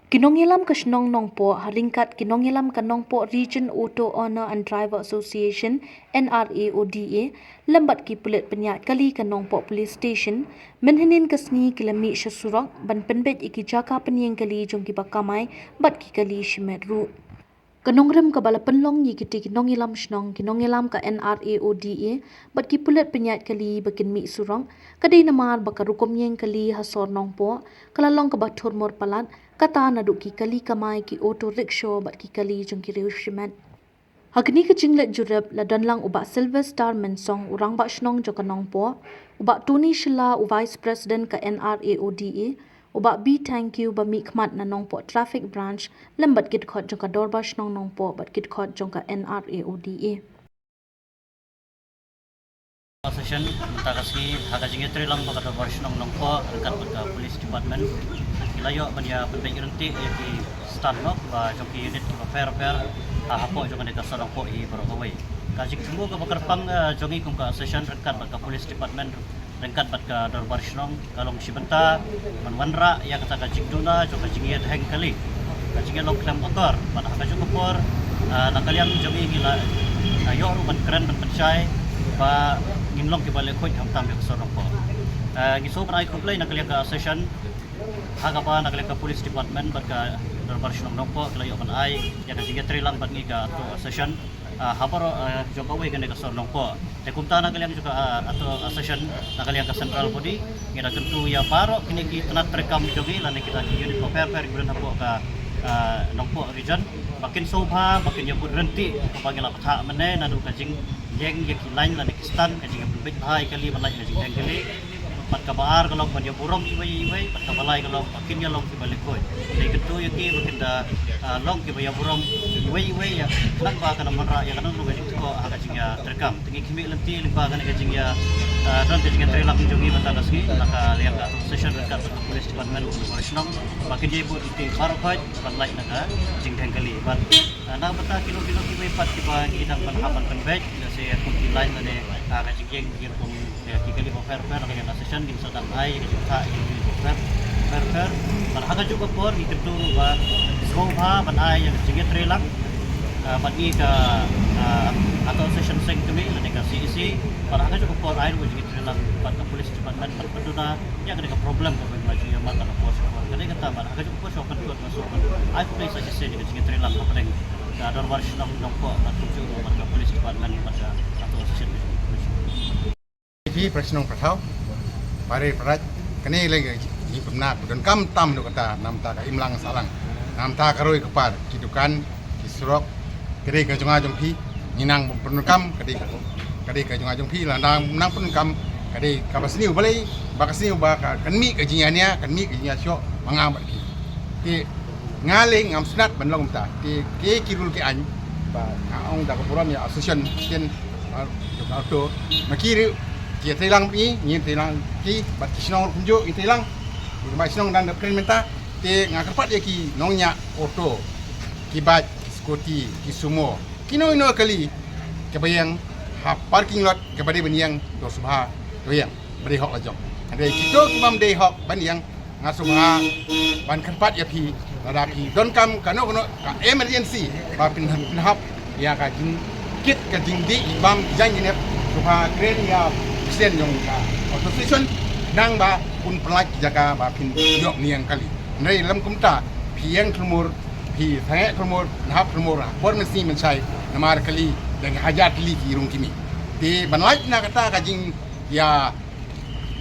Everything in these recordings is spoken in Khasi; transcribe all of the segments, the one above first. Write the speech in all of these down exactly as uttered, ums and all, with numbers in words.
Ki nongïalam ka shnong Nongpoh ha ryngkat ki nongïalam ka Nongpoh Region Auto Owner and Driver Association, N R A O D A, lem bad ki pulit pynïaid kali ka Nongpoh Police Station mynhynnin ka sngi ki la mih sha surok ban pynbeit ïa ki jaka pynïeng kali jong kiba kamai bad ki kali shimet ruh. Ka nongrim kaba la pynlong ïa kitei ki nongïalam shnong, ki nongïalam ka N R A O D A bad ki pulit pynïaid kali ba kin mih surok ka dei namar ba ka rukom ïeng kali ha sor Nongpoh ka la long kaba thurmur palat, kata naduh ki kali kamai, ki auto rickshaw bad ki kali jong ki riew shimet. Ha kane ka jingleit jurip la don lang u Bah Sylvester Mynsong, u rangbah shnong jong ka Nongpoh, u Bah Tony Shylla, u Vice President ka N R A O D A, u Bah B Thangkhiew ba mih khmat na Nongpoh Traffic Branch, lem bad ki dkhot jong ka Dorbar Shnong Nongpoh bad ki dkhot jong ka N R A O D A. Session mynta ka sngi ha ka jingïatreilang bad ka Dorbar Shnong Nongpoh ryngkat bad ka Police Department, ki la ïoh ban ïa pynbeit ryntih ïa ki stand, noh, ba jong ki unit kiba pher pher, ah, hapoh jong kane ka shnong Nongpoh hi baroh kawei. Ka jingthmu kaba kyrpang, ah, jong ngi kum ka session ryngkat bad ka Police Department ryngkat bad ka Dorbar Shnong ka long shi bynta ban wanrah ïa kata ka jingduna jong ka jingïadheng kali, ka jingïalong khlem akor. Bad ha kajuh ka por, ah, na ka liang jong ngi ngi la, ah, ïoh ruh ban kren ban pynshai ba ngin long kiba leh khuid khamtam ïa ka shnong Nongpoh. Ah, ngi sngewbha ban ai khublei na ka liang ka session, ha kaba na ka liang ka Police Department bad ka Dorbar Shnong Nongpoh ki la ïoh ban ai ïa ka jingïatreilang bad ngi ka Auto Association, ah, ha baroh, ah, jong kawei kane ka shnong Nongpoh. Te kumta na ka liang jong ka, ah, Auto Association, na ka liang ka central body, ngi da kyntu ïa baroh kine ki tnat treikam jong ngi lane kita ki unit ba pher pher kiba don hapoh ka, ah, Nongpoh region ba kin sngewbha ba kin ïa bud ryntih ba ngi la bthah mynne naduh ka jingïeng ïa ki line lane ki stand, ka jingïapynbeit bha ïa kali ban lait ka jingdheng kali. Bad kaba ar ka long ban ïa burom iwei ïa iwei, bad kaba lai ka long ba kin ïa long kiba leh khuid. Te kyntu ïa ki ba kin da, ah, long kiba ïa burom iwei ïa iwei ïa, khnang ba kan ym wanrah ïa kano kano ka jingthoh ha ka jingïatreikam. Te ngi khmih lynti lyngba kane ka jingïa, ah, don ka jingïatreilang jong ngi mynta ka sngi na ka liang ka Auto Association ryngkat bad ka Police Department bad ka Shnong ba kin ïa bud lynti baroh khoit ban lait na ka jingdheng kali. Bad, ah, na ka bynta kino kino kiwei pat kiba ngi dang ban hap ban pynbeit, lehse kum ki line lane, ah, ka jingïeng, ki rukom ïa ki kali ba pher pher, ka ïa ka session kin sa dang ai ka jingthoh ïa ki kali ba pher pher. Bad ha kajuh ka por ngi kyntu ruh ba sngewbha ban ai ïa ka jingïatreilang, ah, bad ngi ka, ah, Auto Association Seng Kmie lane ka C A C, bad ha kajuh ka por ai ruh ka jingïatreilang bad ka Police Department ban pynduna ïa kane ka problem kaba ngi la ju ïa mad ha ka por sha ka por. Ka dei kata bad ha kajuh ka por sha ka por sha ka por ai khublei sa shisien ïa ka jingïatreilang hapdeng ka Dorbar Shnong Nongpoh bad kumjuh ruh bad ka Police Department bad ka Auto Association. Phi para shnong para thaw, para para, kane lei ka jingpynbna ba donkam tam, donkam tam na bynta ka imlang sahlang, na bynta ka roi ka par, ki dukan, ki surok, ka dei ka jong nga jong phi, ngi nang pyndonkam, ka dei ka, ka dei ka jong nga jong phi, la nang, nang pyndonkam, ka dei kaba sniew balei, ba ka sniew ba ka, kan mih ka jingïania, kan mih ka jingïashoh ma nga bad phi. Te nga lei ngam sngewtynnat ban long kumta. Te ki, ki rule ki aiñ ba nga ong da ka burom ïa association, shisien, ah, jong ka auto. Ma ki ruh ki ïatreilang bad ngi, ngi ïatreilang ki, bad ki shnong ruh kumjuh ïatreilang. Ki bai shnong dang dep kren mynta. Te nga kyrpad ïa ki nongñiah auto, ki bike, ki scooty, ki sumo, kino kino kali kaba ïeng ha parking lot kaba dei ban ïeng, to sngewbha to ïeng, ba dei hok la jong. Hynrei kito ki bym dei hok ban ïeng, nga sngewbha ban kyrpad ïa phi, lada phi donkam kano kano ka emergency ba phin, phin hap ïa ka jingkit ka jingdih bam jaiñ jingïap, sngewbha kren ïa president jong ka association, nang ba un pynlait jaka ba phin ïoh ïeng kali. Hynrei lym kumta, phi ïeng thurmur, phi sangeh thurmur, phin hap thurmur ha por mynsngi mynshai, namar kali dang hajar tylli ki rung ki mih. Te ban lait na kata ka jingïa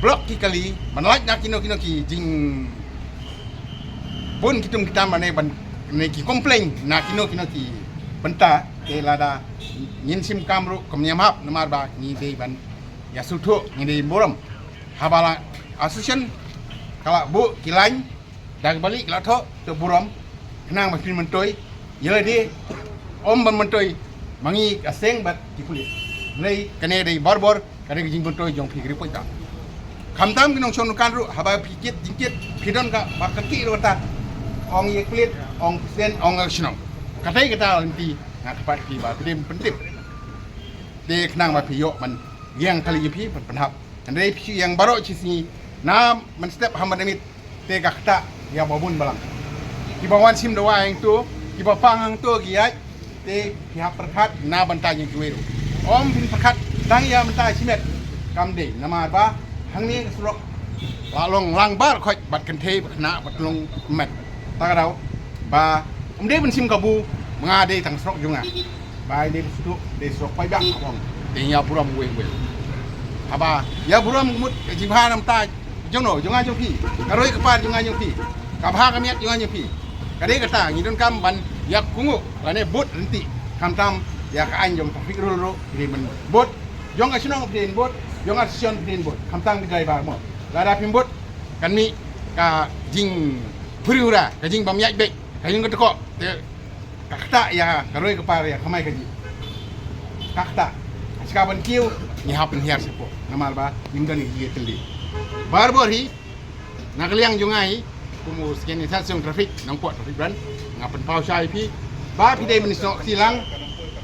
block ki kali, ban lait na kino kino ki jingbun ki tum ki tam, ne ban, ne ki complain na kino kino ki bynta, te lada ngin shim kam ruh kam ñiam hap, namar ba ngi dei ban ïa sngewthuh, ngi dei burom. Haba la association ka la buh ki line, da kaba lieh ka la thoh, to burom, khnang ba phin myntoi ïa lade, ym ban myntoi ma ngi ka seng bad ki pulit. Hynrei kane dei barabor ka dei ka jingmyntoi jong phi, ka dei poi ta. Khamtam ki nongshong dukan ruh, haba phi kit jingkit, phi don kaba kit ruh kata, ong ïa pulit, ong president, ong ïa shnong. Katai kata lynti nga kyrpad phi ba phi dei pyntip, te khnang ba phi ïoh ban ïeng kali ïa phi ban pynhap. Hynrei phi shu ïeng baroh shi sngi, na mynstep ha mynmiet, te ka ktah ïa ba bun balang. Kiba wan shim dawai hangto, kiba pang hangto ki ïaid, te phi hap pyrkhat na bynta jong kiwei ruh. Ym phin pyrkhat tang ïa bynta shimet. Kam dei, namar ba hangne ka surok la long lang baroh khoit, bad kynthei bad khynnah bad long met. Ta ka daw ba ym dei ban shim kabu, ma nga dei tang surok jong nga. Ba i dei ba sduk, dei surok paidbah ka bong. Te ïa burom wei wei. Haba ïa burom mut ka jingbha namar ta jong no, jong nga jong phi. Ka roi ka par jong nga jong phi. Ka bha ka miat jong nga jong phi. Ka dei kata ngi donkam ban ïa kohnguh lane bud ryntih. Khamtam ïa ka aiñ jong traffic rule ruh phi dei ban bud. Jong ka shnong phi dei ban bud, jong ka association phi dei ban bud. Khamtam ki driver mo. Lada phim bud kan mih ka jingpyrshah, ka jingbym ïaid beit, ka jingkynkoh. Te ka ktah ïa ka roi ka par, ïa ka kamai kajih. Ka ktah. Ka shika ban kiew, ngi hap ban hiar shapoh. Namar ba ngim don ïa ki tylli. Barabor hi, na ka liang jong nga hi, kum u Second Inspector Traffic Nongpoh Traffic Branch, nga pynpaw shai ïa phi ba phi dei ban ïasnoh kti lang,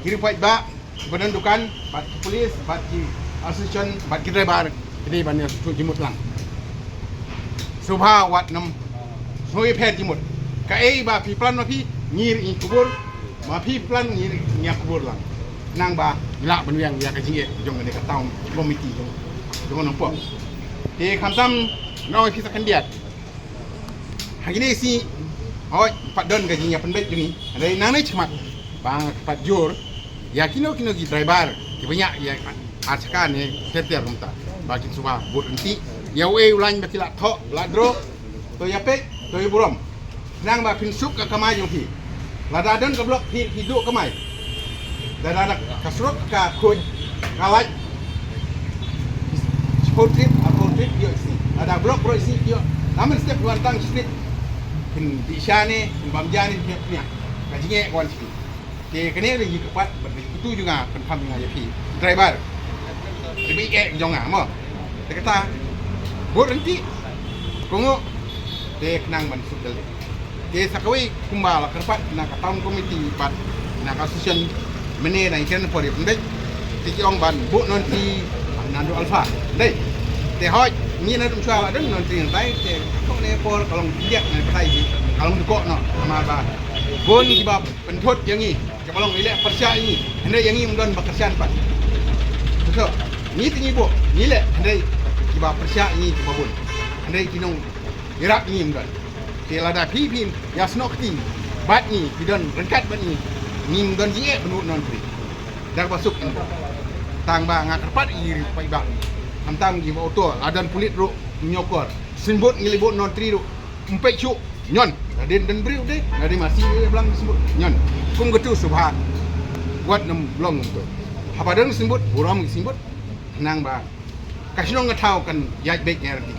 ki riewpaidbah, ki ba don dukan, bad ki police, bad ki association, bad ki driver, ki dei ban ïasnoh jingmut lang. Sngewbha wat nym sngew ïapher jingmut. Kaei ba phi plan ma phi, ngi ruh ngi kubur, ma phi plan ngi ruh ngi ïa kubur lang. Nang ba ngi lah ban weng ïa ka jingeh jong kane ka town committee jong, jong Nongpoh. Te khamtam nong phi sa khyndiat. Ha kine ki sngi, hooid, pat don ka jingïapynbeit jong ngi. Hynrei nangne shakhmat ba nga kyrpad jur ïa kino kino ki driver kiba ñiah ïa ar shaka ne ter ter kumta, ba kin sngewbha bud ryntih. Ïa uei u lain ba ki la thoh, la draw, to ïa peit, to ïa burom. Khnang ba phin suk ka kamai jong phi. Lada don ka block phi, phi duh kamai. Lada ka surok ka khuid, ka lait. Shiphew trip, arphew trip, ïoh shi. Lada block baroh shi, ïoh. Namen step wan tang shi trip. Phin dih sha ne, phin bam ja ne, phin ïa. Ka jingeh wan shi. Te kane ruh ngi kyrpad bad ngi kyntu jong nga, pynpham jong nga ïa phi driver. Te ba ïeit jong nga mo. Te kata bud ryntih. Kohnguh. Te khnang ban suk dal. Te sa kawei kumba la kyrpad na ka town committee bad na ka association mynne na ïa kren por ïa pynbeit. Te ki ong ban buh non ki naduh alpha. Dei. Te hooid ngi naduh mynshwa la don non ki nangtai te ka ne por ka long pyndiat na ka tai ka long duh ko no. Namar ba bun kiba pynthut ïa ngi, kiba long ngi leh pyrshah ïa ngi, hynrei ïa ngi ym don ba kyrshan pat. Betul. Ngi te ngi buh, ngi leh, hynrei kiba pyrshah ïa ngi kiba bun. Hynrei ki nong ïarap ïa ngi ym don. Te lada phi phi ïasnoh kti bad ngi, phi don ryngkat bad ngi, ngi ym don jingeh ban bud non phi. Dar ba suk. Tang ba nga kyrpad ïa ri paidbah. Khamtam kiba auto, la don pulit ruh ym ñiewkor. Signboard ngi leh bud non tri ruh ym peit shuh. Ñion, la dien don briew de, la dien masi de blang signboard. Ñion, kum katu sngewbha wat nym long kumtu. Haba don signboard, burom signboard. Khnang ba ka shnong ka thaw kan ïaid beit ïa lade.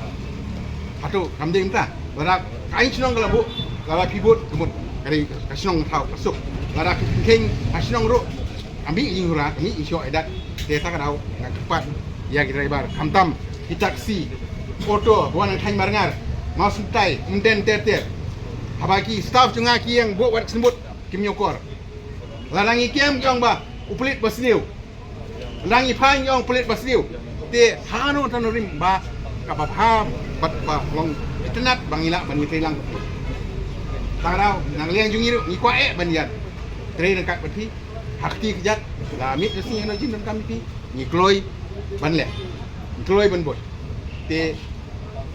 Hato kam dei mynta. Lada ka aiñ shnong ka la buh, ka la phi bud, ka mut. Ka dei ka shnong ka thaw ka suk. Lada ka kheiñ ka shnong ruh. Ka mih jinghura, ka mih jingshoh ïa dat. Te ta ka daw nga kyrpad ïa ki driver, khamtam ki taxi, auto, ba wan na thaiñ Marngar, Mawsynrai, Umden ter ter. Haba ki staff jong nga ki ïeng buh wat ka signboard, kim ñiewkor. Lada ngi kem ki ong ba u pulit ba sniew. Lada ngi phai ki ong pulit ba sniew. Te hano tano rim ba kaba bha bad ba long itynnad ba ngi lah ban ïatrei lang. Ta ka daw na ka liang jong ngi ruh ngi kwah eh ban ïatrei ryngkat bad phi. Ha kti kjat la miet ka sngi hano jingdonkam ïa phi, ngi kloi ban leh, ngi kloi ban bud. Te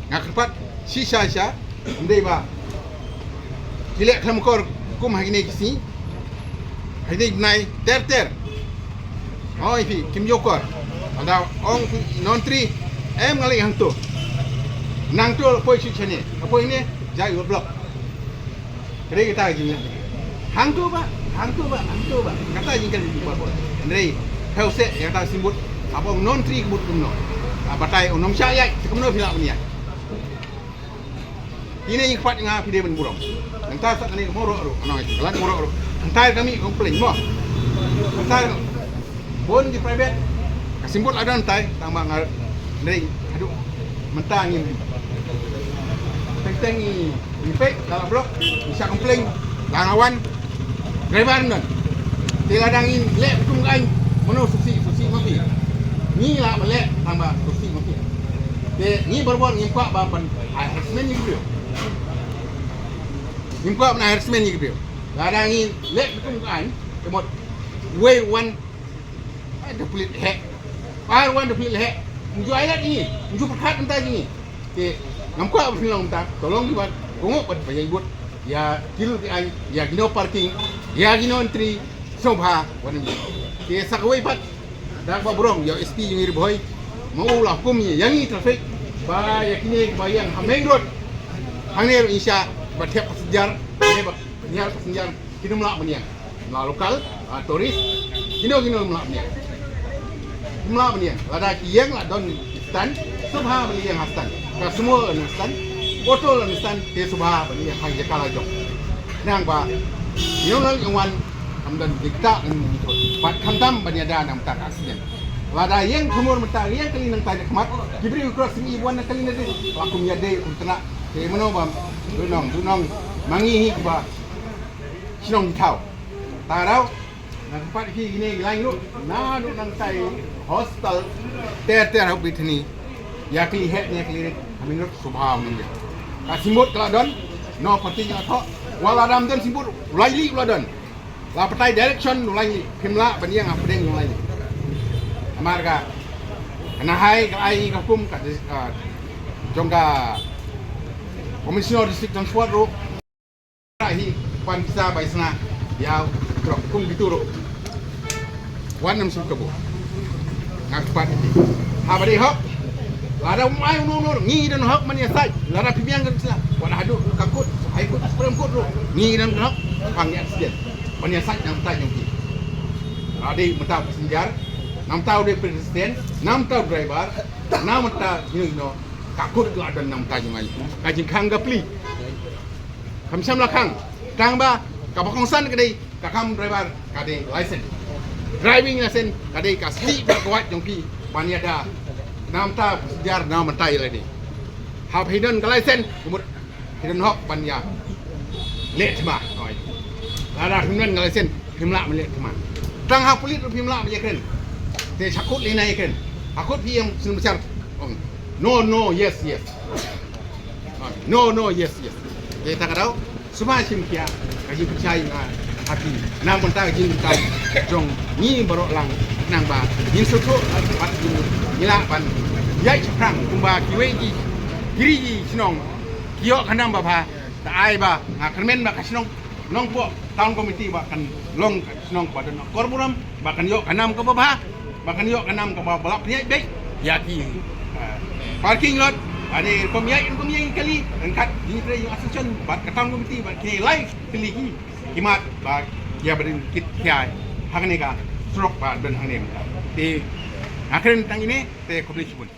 nga kyrpad shisha shisha, ym dei ba ki leh khlem akor kum ha kine ki sngi, ha kine ki bnai ter ter. Hooid phi kim ïoh akor. Lada ong phi non tri, em nga leit hangto. Nangto la poi shu shane, la poi ne, jai u block. Ka dei kata ka jingïaid. Hangto ba, hangto ba, hangto ba. Kata ka jingkren jong ki baroh. Hynrei phi sngewsih ïa kata ka signboard. Haba ong non tri ka mut kumno. Ah, batai ong ym shah ïaid, te kumno phi lah ban ïaid. Kine ki kyrpad nga phi dei ban burom. Nangta sa kane ka Mawroh ruh, ano ka lan Mawroh ruh. Hangtai ka mih complain mo. Hangtai bun ki private. Ka signboard la don hangtai, tang ba nga dei haduh mynta ngim teng teng ngi peit la la block, ngi shah complain, la nga wan driver ym don. Te lada ngin leh kum ka aiñ, mano sngewsih, sngewsih ma phi. Ngi lah ban leh tang ba sngewsih ma phi. Te ngi barabor ngim kwah ba ban ai harassment ïa ki briew. Ngim kwah ban ai harassment ïa ki briew. Lada ngi leh kum ka aiñ, ka mut wei wan, eh, da pulit heh. Ar wan da pulit heh. Ngi ju ai lad ngi, ngi ju pyrkhat mynta ngi. Te ngam kwah ban pynlong mynta, to long ki wan, ko ngop ban pynlong bud. Ïa ki lur ki aiñ, ïa ki no parking, ïa ki no entry, sngewbha wan ngi. Te sa kawei pat, da kaba burom ïa u S P jong ngi Ri Bhoi, ma u la hukum ïa ngi traffic ba ïa kine ba ïeng ha main road hangne ruh ngi shah ba thep passenger, ne ba ñiar passenger, kim lah ban ïeng. La local, la tourist, kino kino kim lah ban ïeng. Kim lah ban ïeng. Lada ki ïeng la don ki stand, sngewbha ban ïeng ha stand. Ka sumo la stand, auto la stand, te sngewbha ban ïeng ha jaka la jong. Nang ba ïeng la ïeng wan, Ym don dikta ngan ïa ki thot. Bad khamtam ban ïada na bynta ka accident. Lada ïeng thumur mynta ïeng kali nangtai na khmat. Ki briew ki crossing i wan na kali na dei. La kum ïadei kum tnat. Te mano bam. Du nong, du nong. Ma ngi hi kiba shnong ki thaw. Ta daw. Na kpat ki kine ki lain ruh. Na du nangtai hospital. Ter ter hok bithni. Ïa kali heh ne kali rit. Hamin ruh subha ngi. Ka simbut ka la don. No parti ïa thok. Wala dam don simbut. Lai li la don. La batai direction u lai, phim lah ban ïeng hapdeng u lai. Namar ka, ka nahai ka ai ka hukum ka dis-, ka jong ka Commissioner District Transport ruh. Hi pan pisa bai sna ïa u trok kum kitu ruh. Wan nam sum kabu. Nga kpat iti. Haba dei hok. Lada um ai uno uno ngi don hok ban ïasaid. Lada phi biang kan sila. Wat haduh ka kut, High Court, Supreme Court ruh. Ngi don hok ban ïa accident. Ban ïasaid na bynta jong ki. Lada dei mynta u passenger, na bynta u dei pedestrian, na bynta u driver, na bynta, you know, ka kut la don na bynta jong ngi. Ka jingkhang ka pli. Kam shym la khang. Tang ba kaba kongsan ka dei ka kam driver ka dei license. Driving license ka dei ka sih ba ka wad jong ki ban ïada. Na bynta jar na bynta ïa lade. Haba phi don ka license, ka mut phi don hok ban ïa leh thma. Oi. Lada phim don ka license, phim lah ban leh thma. Tang ha pulit ruh phim lah ban ïa kren. Te sha kut lei na ïa kren. Ha kut phi ïeng sngewbha. No, no, yes, yes. No, no, yes, yes. Te ta ka daw, sngewbha shim khia ka jingpynshai nga ha ki. Na bynta ka jingpynshai jong ngi baroh lang, nang ba ngin sngewthuh bad ngin, ngi lah ban ïaid shaphrang kumba kiwei ki, ki ri ki shnong ki ïoh ka nam ba bha. Ta ai ba nga kyrmen ba ka shnong Nongpoh Town Committee ba kan long ka shnong ba don akor burom, ba kan ïoh ka nam kaba bha, ba kan ïoh ka nam kaba, ba la pynïaid beit ïa ki, eh, parking lot, ba ne rukom ïaid, rukom ïaid kali, ryngkat jingtrei jong association bad ka Town Committee bad ki lai tylli ki, ki mat ba ïa ba dei kit ki ai ha kane ka surok ba don hangne mynta. Te nga kren tang ine, te khublei shibun.